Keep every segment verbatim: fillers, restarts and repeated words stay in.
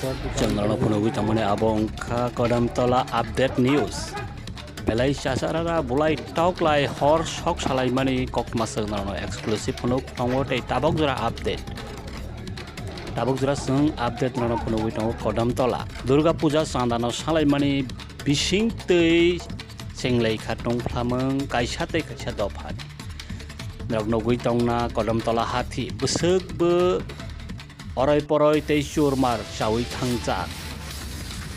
Chwng norokno phunugwi tongmani abo wngkha Kodamtola update news. Belai chasarara bulai toklai hor sok salaimani kokma chwng norokno exclusive phunuk tongo tei tabok jora update. Tabok jora chwng update norokno phunugwi tongo Kodamtola Durga Puja chandano salaimani bising twi chenglai kha tongphlamwng kaisa tei kaisa dophani. Norok nugwi tongna Kodamtola hathi bwswk bo oroi poroi tei churmar chaui thangjak.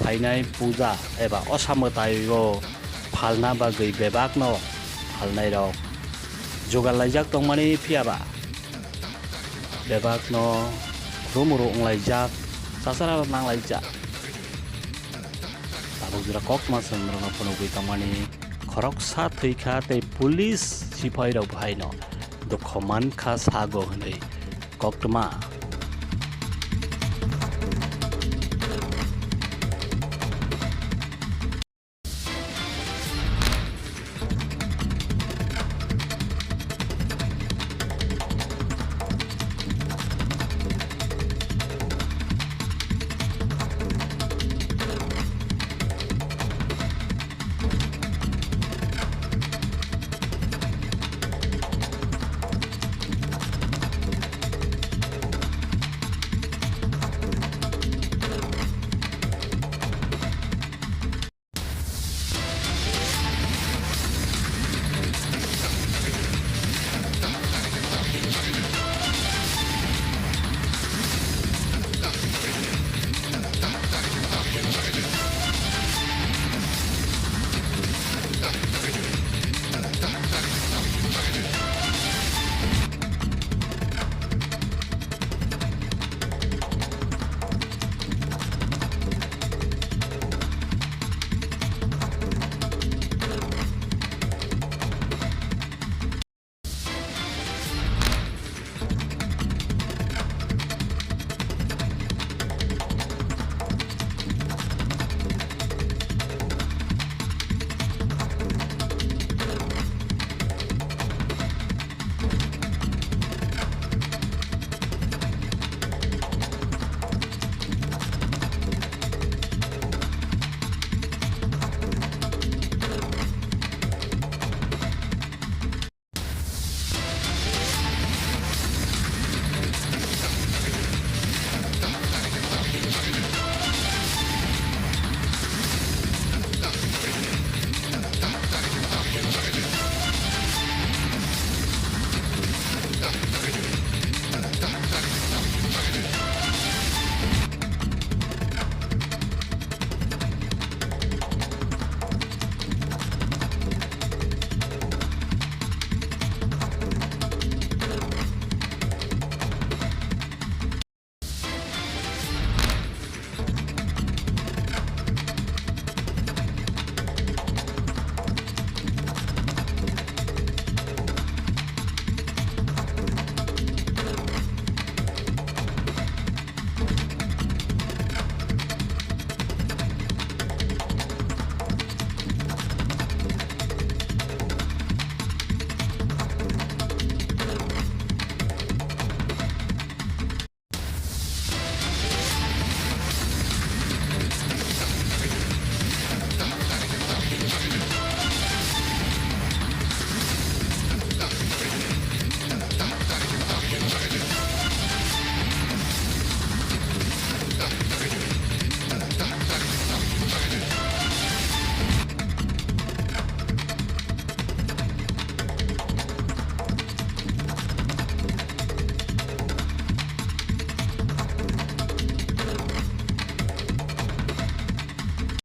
Phainai puja eba osa mwtaio phalna bagwi bebakno phalnairok jugal laijak tongmani phiyaba bebakno khurumuru wnglaijak, chasararo nanglaijak. Tabuk jora kokma chwng norokno phunugwi tongmani khoroksa thwikha tei police sipairok haino dukho mankha sago hwnwi koktwma